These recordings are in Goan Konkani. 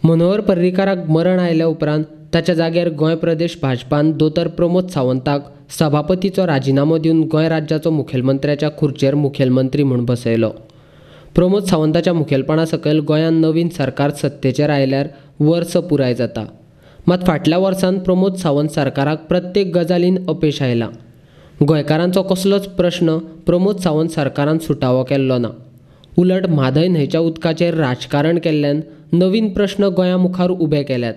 मनोहर पर्रीकाराक मरण आयल्या उपरांत ताच्या जाग्यार गोंय प्रदेश भाजपान दोतर प्रमोद सावंताक सभापतीचो राजिनामो दिवन गोंय राज्याचो मुखेलमंत्र्याच्या खुर्चेर मुखेलमंत्री म्हूण बसयलो. प्रमोद सावंताच्या मुखेलपणा सकयल गोंयांत नवीन सरकार सत्तेचेर आयल्यार वर्स पुराय जाता. मात फाटल्या वर्सान प्रमोद सावंत सरकाराक प्रत्येक गजालीन अपेश आयलां. गोंयकारांचो कसलोच प्रश्न प्रमोद सावंत सरकारान सुटावो केल्लो ना. उलट म्हादय न्हंयच्या उदकाचेर राजकारण केल्ल्यान नवीन प्रश्न गोंया मुखार उबे केल्यात.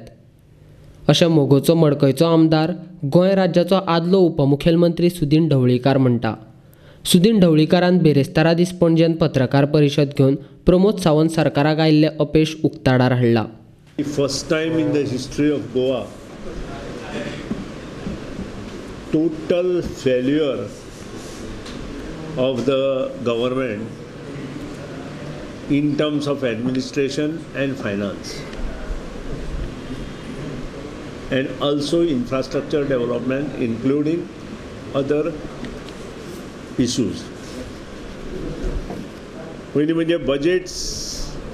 अशें मगोचो मडकयचो आमदार गोंय राज्याचो आदलो उपमुखेलमंत्री सुदीन ढवळीकार म्हणटा. सुदीन ढवळीकारान बेरेस्तारा दीस पणजेन पत्रकार परिशद घेवन प्रमोद सावंत सरकाराक आयिल्लें अपेश उक्ताडार हाडलां. First time in the history of Goa, total failure of the government in terms of administration and finance, and also infrastructure development, including other issues. पयलीं म्हणजे बजेट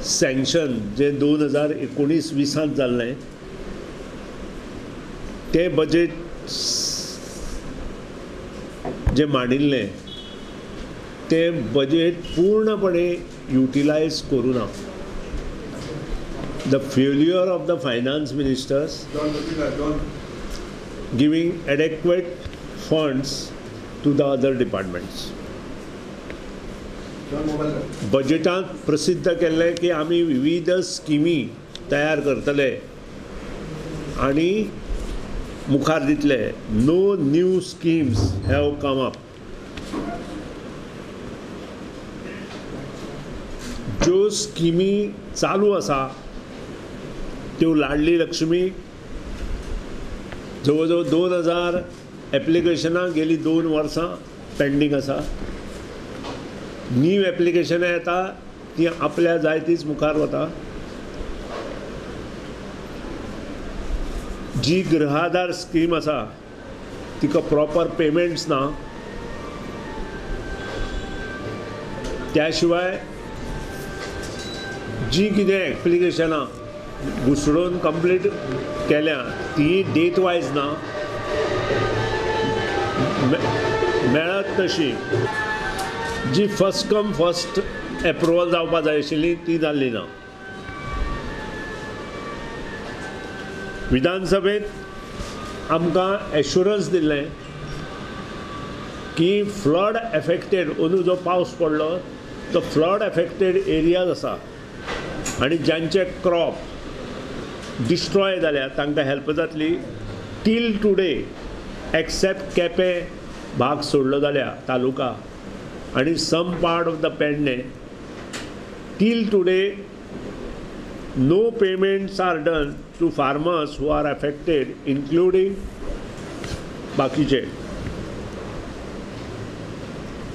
सँक्शन जे 2019-20 जाल्लें तें बजेट जें मांडिल्लें तें बजेट पूर्णपणे युटिलायज करूं ना. The failure of the finance ministers giving adequate funds to the other departments. बजेटांत प्रसिद्ध केल्लें की आमी विविध स्किमी तयार करतले आनी मुखार दितले. No new schemes have come up. ज्यो स्किमी चालू आसा त्यो लाडली लक्ष्मी जवळ जवळ 2000 एप्लिकेशनां गेली 2 वर्सां पेंडींग आसा. न्यू एप्लिकेशनां येता ती आपल्या जाय तीच मुखार वता. जी गृहाधार स्कीम आसा तिका प्रॉपर पेमेंट्स ना. त्या शिवाय जी कितें एप्लिकेशनां घुसडून कंप्लीट केल्या ती डेट वायज ना, मेळत तशी. जी फर्स्ट कम फर्स्ट एप्रुवल जावपा जाय आशिल्ली ती जाल्ली ना. विधानसभेत आमकां एश्युरन्स दिल्लें की फ्लड एफेक्टेड अंदू जो पावस पडलो तो फ्लड एफेक्टेड एरियाज आसा आनी जांचे क्रॉप डिस्ट्रॉय जाल्या तांकां हेल्प जातली. टील टुडे एक्सेप्ट केपें भाग सोडलो जाल्यार तालुका आनी some part of the Pedne, till today no payments are done to farmers who are affected, including बाकीचे.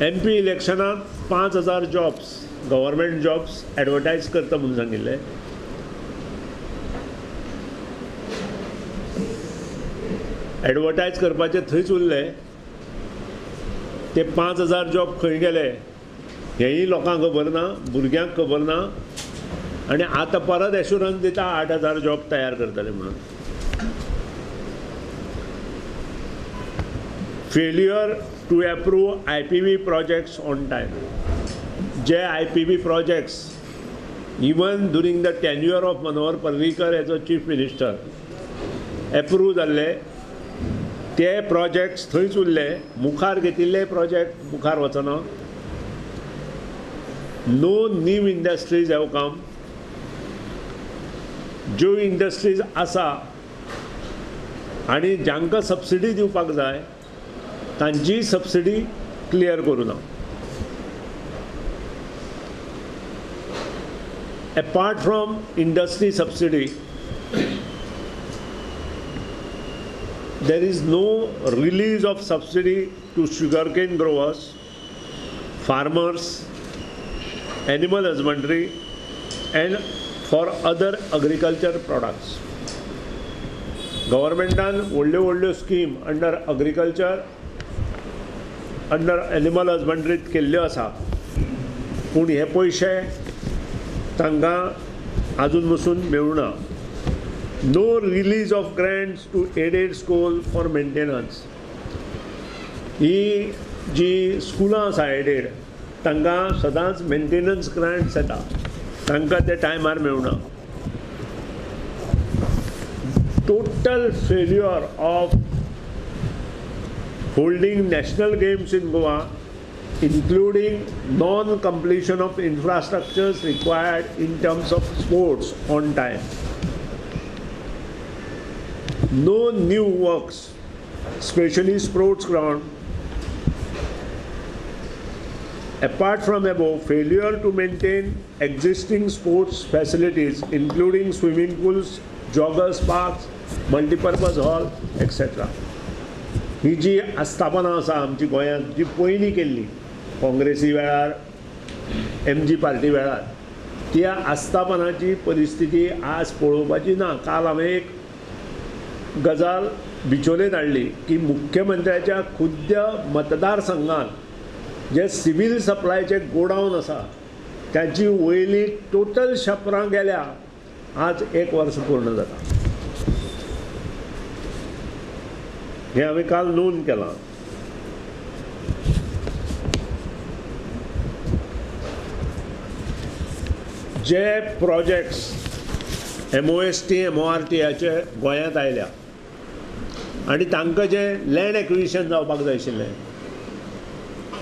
एम पी इलेक्शनाक 5000 जॉब्स गव्हर्मेंट जॉब्स एडवर्टायज करता म्हणून सांगिल्लें. एडवर्टायज करपाचें थंयच उरलें. ते 5000 जॉब खंय गेले हेंय लोकांक खबर ना, भुरग्यांक खबर ना. आनी आतां परत एश्युरन्स दिता 8000 जॉब तयार करतले म्हणून. Failure to approve IPB projects on time. J IPB projects even during the tenure of Manohar Parrikar as a chief minister approve जाल्ले ते प्रोजेक्ट्स थंयच उरले. मुखार घेतिल्ले प्रोजेक्ट मुखार वचना. No new industries have come. ज्यो इंडस्ट्रीज आसा आनी जांकां सबसिडी दिवपाक जाय तांची सबसिडी क्लियर करूं ना. Apart from industry subsidy, there is no release of subsidy to sugarcane growers, farmers, animal husbandry and for other agriculture products. गव्हर्मेंटान व्हडल्यो व्हडल्यो scheme under agriculture, under animal हजबंड्रीत केल्ल्यो आसा, पूण हे पयशे तांकां आजून पसून मेळुना. No release of grants to aided school for maintenance. ही जी स्कुलां आसा एडेड तांकां सदांच मेंटेनन्स ग्रांट्स येता, तांकां ते टायमार मेळना. Total failure of holding national games in Goa, including non-completion of infrastructures required in terms of sports on time. No new works, especially sports ground. Apart from above, failure to maintain existing sports facilities, including swimming pools, joggers parks, multipurpose hall, etc. ही जी आस्थापनां आसा आमची गोंयांत जी पयलीं केल्ली काँग्रेसी वेळार, एम जी पार्टी वेळार, त्या आस्थापनाची परिस्थिती आज पळोवपाची ना. काल हांवें एक गजाल बिचोलेंत हाडली की मुख्यमंत्र्याच्या खुद्द मतदारसंघात जे सिवील सप्लायचे गोडावन आसा ताची वयली टोटल शपरां गेल्या आज एक वर्स पूर्ण जाता. हें हांवें काल नोंद केलां. जे प्रोजेक्ट्स MOST MORTHचे गोंयांत आयल्या आनी तांकां जें लँड एक्विजिशन जावपाक जाय आशिल्लें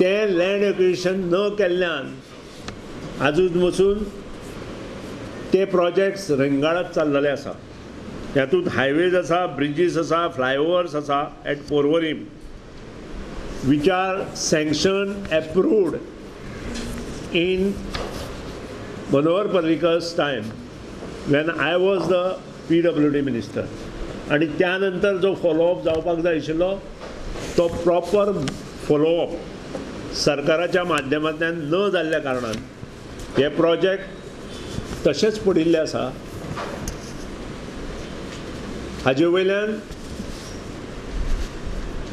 तें लँड एक्विजिशन न केल्ल्यान आजून वचून ते प्रोजेक्ट्स रेंगाळत चाललेले आसा. हातूंत हायवेज आसा, ब्रिजीस आसा, फ्लायओवर्स आसा at Porvorim which are sanction approved in Manohar Parrikar's time when I was the PWD minister. आनी त्या नंतर जो फॉलोअप जावपाक जाय आशिल्लो तो प्रॉपर फॉलोअप सरकाराच्या माध्यमांतल्यान न जाल्ल्या कारणान हे प्रोजेक्ट तशेंच पडिल्ले आसा. हाजे वयल्यान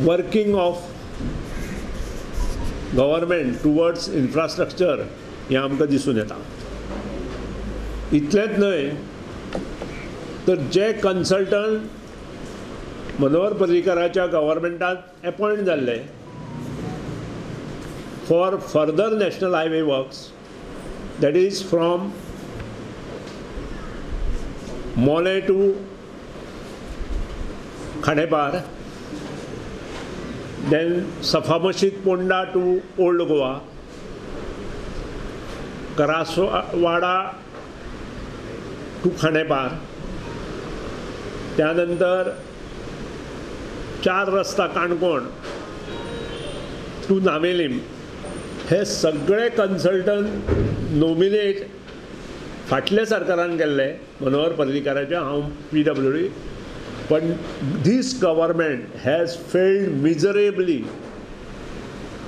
working of government towards infrastructure हें आमकां दिसून येता. इतलेंच न्हय तर जे कन्सल्टंट मनोहर पर्रीकराच्या गव्हर्मेंटांत एपॉयंट जाल्ले for further national highway works, that is from Mollem to Khandepar, then Safa Masjid Ponda to Old Goa, Karaswada to Khandepar, त्यानंतर चार रस्ता काणकोण टू नावेलीम, हे सगळे कन्सल्टंट नॉमिनेट फाटल्या सरकारान केल्ले मनोहर पर्रीकराचे, हांव PWD, पण this government has failed miserably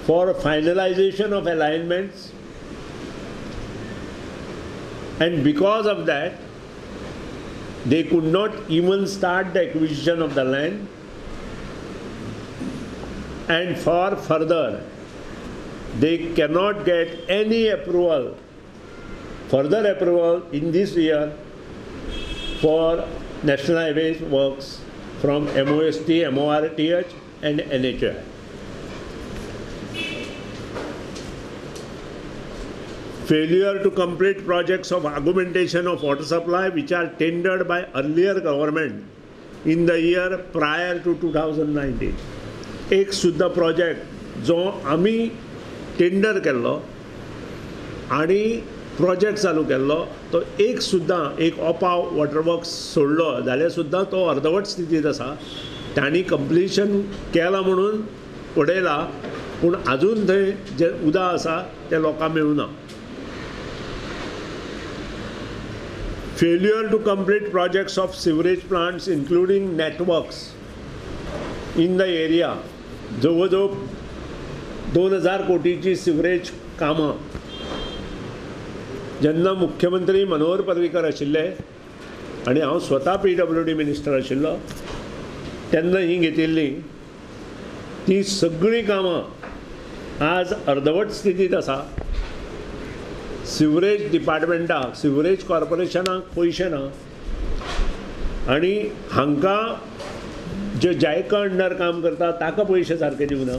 for finalization of alignments and because of that they could not even start the acquisition of the land, and for further they cannot get any approval, further approval in this year for national highways works from MOST, MORTH and NHAI. Failure to complete projects of augmentation of water supply which are tendered by earlier government in the year prior to 2019. एक सुद्धा प्रोजेक्ट जो आमी टेंडर केल्लो आनी प्रोजेक्ट चालू केल्लो तो एक सुद्धा एक ओपाव वॉटर वर्क्स सोडलो जाल्यार सुद्धा तो अर्दवट स्थितींत आसा. तांणी कंप्लिशन केलां म्हणून उडयला, पूण आजून थंय जें उदक आसा तें लोकांक मेळूना. Failure to complete projects of sewerage plants including networks in the area. जवळ जवळ 2000 कोटीची सिवरेज कामां जेन्ना मुख्यमंत्री मनोहर पर्रीकर आशिल्ले आनी हांव स्वता PWD minister आशिल्लो तेन्ना ही घेतिल्ली ती सगळीं कामां आज अर्दवट स्थितींत आसा. सिवरेज डिपार्टमेंटाक, सिवरेज कॉर्पोरेशनाक पयशे ना आनी हांकां जे जायका अंडर काम करता ताका पयशे सारके दिवना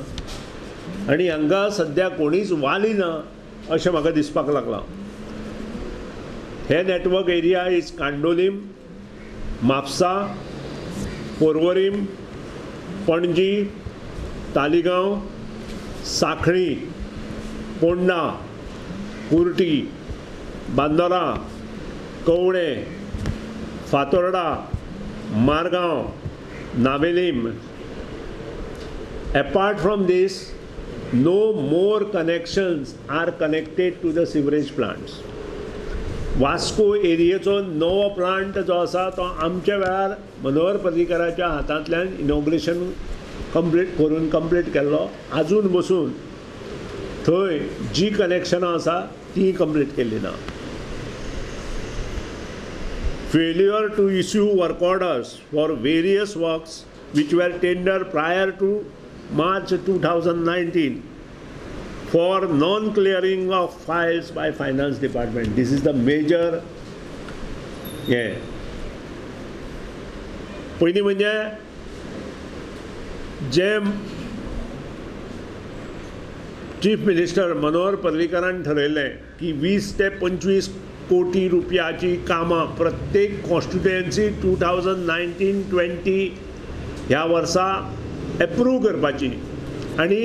आनी हांकां सद्या कोणीच वाली ना अशें म्हाका दिसपाक लागलां. हे network area is Candolim, Mapusa, Porvorim, Panaji, Taleigao, Sanquelim, Ponda, Curti, Bandora, Kavlem, Fatorda, Margao, Navelim. Apart from this, no more connections are connected to the sewerage plants. Vasco एरियेचो नवो प्लांट जो आसा तो आमच्या वेळार मनोहर पर्रीकराच्या हातांतल्यान इनॉग्रेशन कंप्लीट करून कंप्लीट केल्लो. आजून बसून थंय जी कनेक्शनां आसा ती कंप्लीट केल्ली ना. Failure to issue work orders for various works which were tendered prior to March 2019 for non-clearing of files by Finance Department. This is the major. पयलीं म्हणजे जे चीफ मिनिस्टर मनोहर पर्रीकरान ठरयलें की 20 ते 25 कोटी रुपयाची कामां प्रत्येक कॉन्स्टिट्युएन्सी 2019-20 ह्या वर्सा एप्रूव करपाची आनी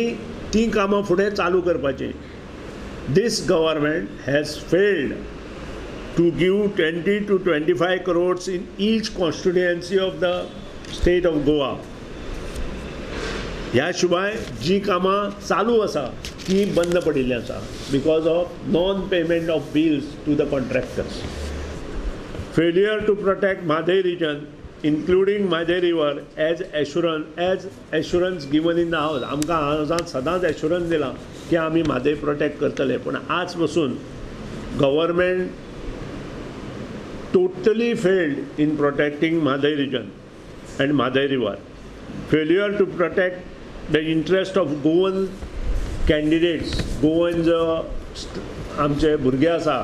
ती कामां फुडें चालू करपाची. This government has failed to give 20 to 25 crores in each constituency of the state of Goa. ह्या शिवाय जी कामां चालू आसा ती बंद पडिल्ली आसा because of non payment of bills to the contractors. Failure to protect Mhadei region including Mhadei river as assurance given in the house. आमकां हावजांत सदांच एश्युरन्स दिलां की आमी म्हादय प्रोटेक्ट करतले, पूण आज पसून government totally failed in protecting Mhadei region and Mhadei river. Failure to protect the interest of Goan candidates, Goan जो आमचे भुरगे आसा,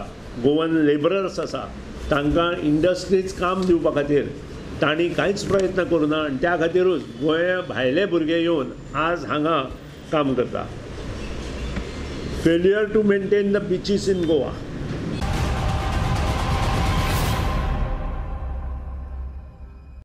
गोवन लेबरर्स आसा, तांकां इंडस्ट्रीज काम दिवपा खातीर तांणी कांयच प्रयत्न करूं ना आनी त्या खातीरूच गोंया भायले भुरगे येवन आज हांगा काम करता. Failure to maintain the beaches in Goa.